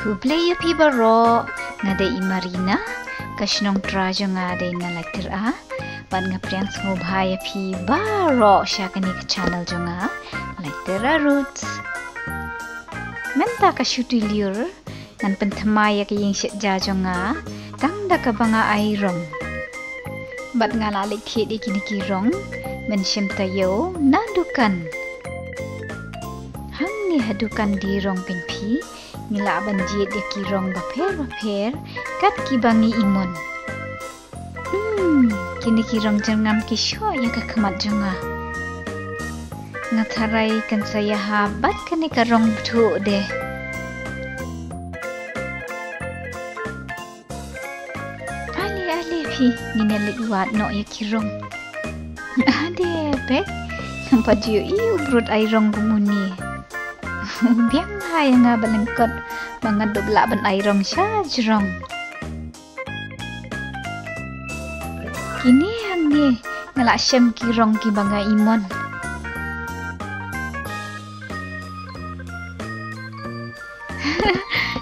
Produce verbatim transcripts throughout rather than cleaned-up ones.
Khublei ïa phi baroh, nga dei i Marina, ka shnong Trai jong nga dei na Laittyra, bad nga pdiang sngewbha ïa phi baroh sha kane ka channel jong nga, Laittyra Roots. Mynta ka shu tylliur, ngan pynthymmai ïa ka ïing shet ja jong nga, tang da kaba nga ai rong. Bad nga la leit thied ïa kine ki rong, mynshem taïew, na dukan. Hangne ha dukan die rong kynphi, ngi lah ban jied ïa ki rong bapher bapher, kat kiba ngi imon. Hmm, kine ki rong jyrngam ki shoh ïa ka khmat jong nga. Nga tharai kan sa ïahap bad kane ka rong bthuh de. Ale, ale phi, ngin ïa leit wad noh ïa ki rong. Ade, peit, ngam pat ju ïohi u brut ai rong kum une. Biang bha ïa nga ba lyngkot, ba nga dup lah ban ai rong sha jrong. Kine hangne, nga lah shem ki rong kiba nga imon.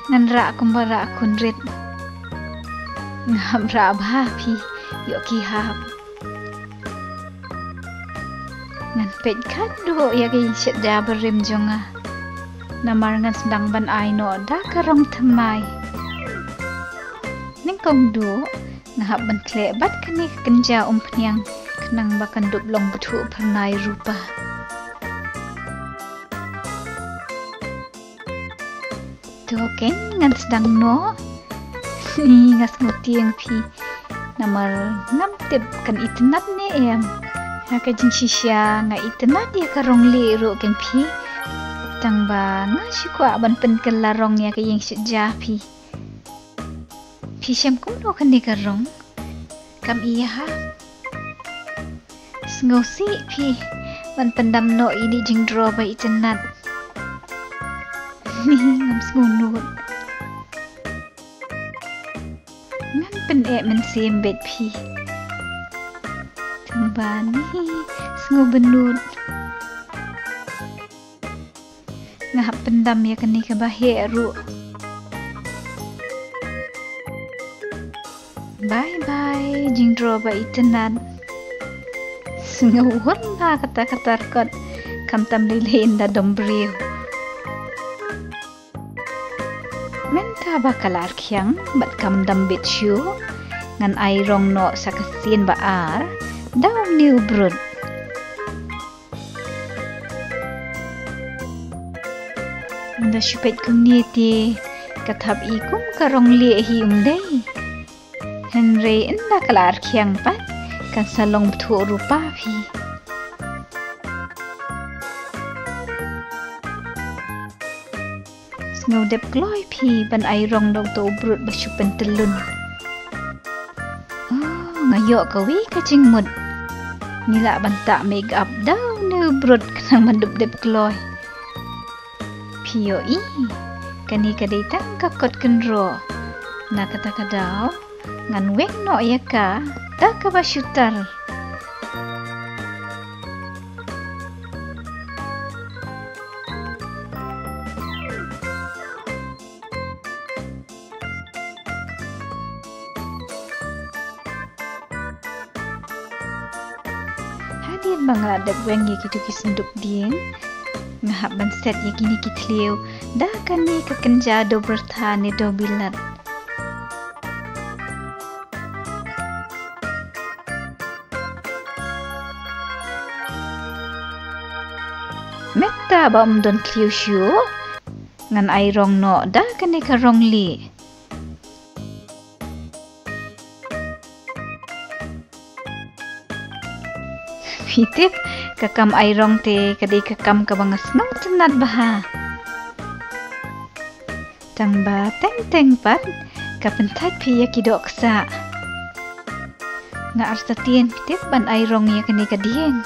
Ngan rah kumba rah khun rit. Nga hap rah bha phi, ïoh ki hap. Ngan peit khatduh ïa ka ïing shet ja barim jong nga. Namar ngan sdang ban ai noh da ka rong thymmai. Nyngkong duh, nga hap ban khleh bad kane ka kynja umphniang, khnang ba kan dup long bthuh phyrnai rupa. To keiñ ngan sdang noh. Ni nga sngewtieng phi. Namar ngam tip kan itynnad ne em. Ha ka jingshisha nga itynnad ïa ka rong lieh ruh keiñ phi. Tang ba nga shu kwah ban pynkylla rong ïa ka ïing shet ja phi. Phi shem kumno kane ka rong? Kam ïahap. Sngewsih phi ban pyndam noh ïa ine i jingdro ba itynnad. Ni ngam sngewnud. Ngan pyneh mynsiem beit phi. Tang ba ni sngewbynnud. Nga hap pyndam ïa kane kaba heh ruh. Bye bye, jingdro ba itynnad. Sngewhun ba kata kata kot, khamtam lei lei ynda dom briew. Mynta ba ka la rkhiang bad kam dam bit shuh, ngan ai rong noh sa ka sien ba ar da une u brut. Ynda shu peit kumne te ka thap i kum ka rong lieh hi um dei. Hynrei ynda ka la rkhiang pat kan sa long bthuh rupa phi. Sngew dep kloi phi ban ai rong da uto u brut ba shu pyntyllun. Oh, nga ïoh kawei ka jingmut. Ngi lah ban tah make up da une u brut khnang ban dup dep kloi. Phi ïohi, kane ka dei tang ka kot kynroh. Na kata ka daw ngan weng noh ïa ka da kaba shutar. Hadien ba nga la dep weng ïa kito ki synduk dieng, nga hap ban set ïa kine ki thliew da kane ka kynja dewbyrtha ne dewbilat. Mynta ba ym don thliew shuh, ngan ai rong noh da kane ka rong lieh. Phi tip, ka kam ai rong te ka dei ka kam kaba nga sngewtynnat bha. Tang ba teng teng pat ka pynthait phi ïa ki doh ksah. Nga artatien phi tip ban ai rong ïa kane ka dieng.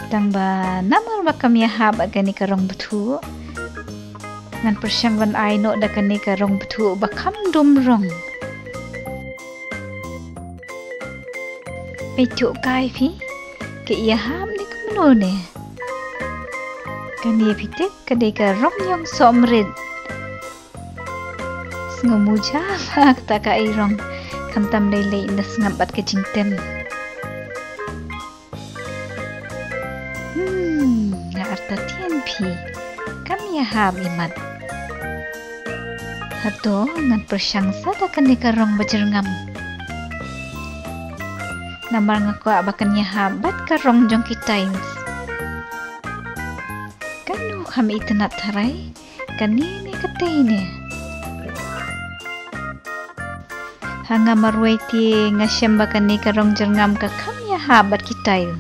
Tang ba namar ba kam ïahap bad kane ka rong bthuh, ngan pyrshang ban ai noh da kane ka rong bthuh ba kham dum rong. Peit to kai phi, ka ïahap ne kumno ne. Kane phi tip ka dei ka rong ïong sohmrit. Nga muja ba kata ka airong. Khamtam lei lei na sngap bad ka jingtem. Hmm, nga artatien phi. Kam ïahap imat. Hato ngan pyrshang sa da kane ka rong ba jyrngam. Namar nga kwah ba kan ïahap bad ka rong jong ki tiles. Kano kham itynnat tharai, kane ne katei ne. Ha nga marwei te nga shem ba kane ka rong jyrngam ka kham ïahap bad ki tiles.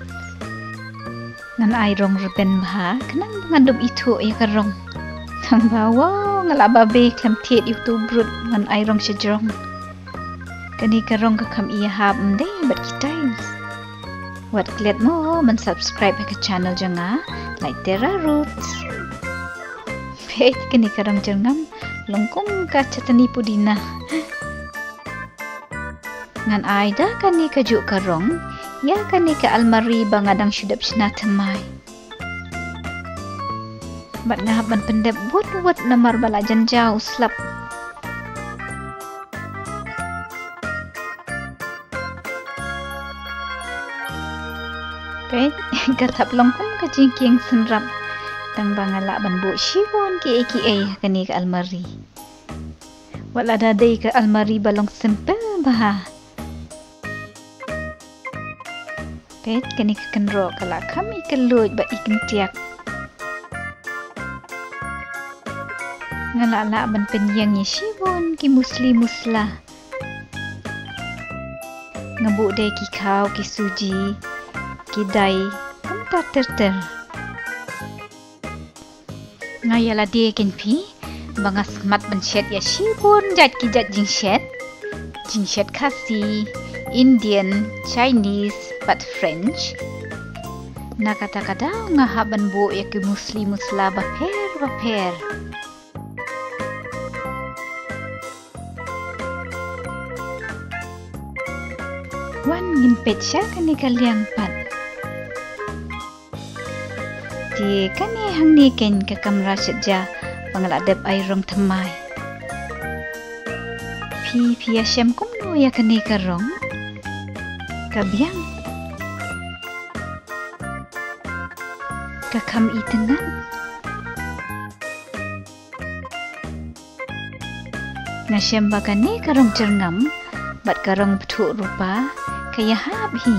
Ngan ai rong rben bha khnang ba ngan dup ithuh ïa ka rong. Tang ba wow, nga lah babe khlem thied ïa uto u brut, ngan ai rong sha jrong. Kane ka rong ka kham ïahap ym dei bad ki tiles. Wat klet mo ban subscribe ha ka channel jong nga, Light Terra Roots. Peit kane ka rong jyrngam, long kum ka chutney pudina. Ngan ai da kane kajuh ka rong ïa kane ka almari ba nga dang shu dep shna thymmai. Bad nga hap ban pyndep wut wut namar ba la jan jaw u slap. Peit, ka thap long kum ka jingkieng synrap. Tang ba nga lah ban buh shibun kiei kiei ha kane ka almari. Wat lada dei ka almari ba long simple bha. Peit kane ka kynroh ka la kham i kylluid bad i kyntiak. Nga la lah ban pynïeng ïa shibun ki musli musla. Nga buh de ki khaw, ki suji, ki dai, kumta ter ter. Nga ïa lade kein phi ba nga smat ban shet ïa shibun jait ki jait jingshet. Jingshet Khasi, Indian, Chinese bad French. Na kata ka daw nga hap ban buh ïa ki musli musla bapher bapher. Wan ngin peit sha kane ka liang pat. Te kane hangne kein ka kamra shet ja ba nga la dep ai rong thymmai. Phi, phi ïa shem kumno ïa kane ka rong? Ka biang. Ka kham itynnat. Nga shem ba kane ka rong jyrngam bad ka rong bthuh rupa ka ïahap hi.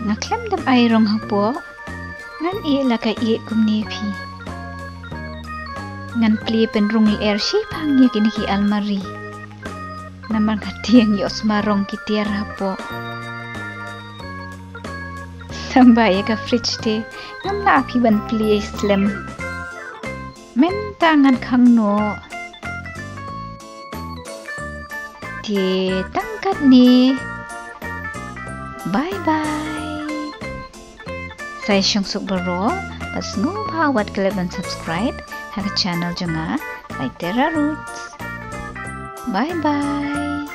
Nga khlem dep ai rong hapoh, ngan ïeh la ka ïeh kumne phi. Ngan plie pynrung lyer shiphang ïa kine ki almari. Namar nga tieng ïoh sma rong ki tiar hapoh. Tang ba ïa ka fridge te ngam lah phi ban plie slem. Mynta ngan khang noh. Te tang katne. Bye bye. Sa ïa shong suk baroh, bad sngewbha wat klet ban subscribe ha ka channel jong nga, Light Terra Roots. Bye bye.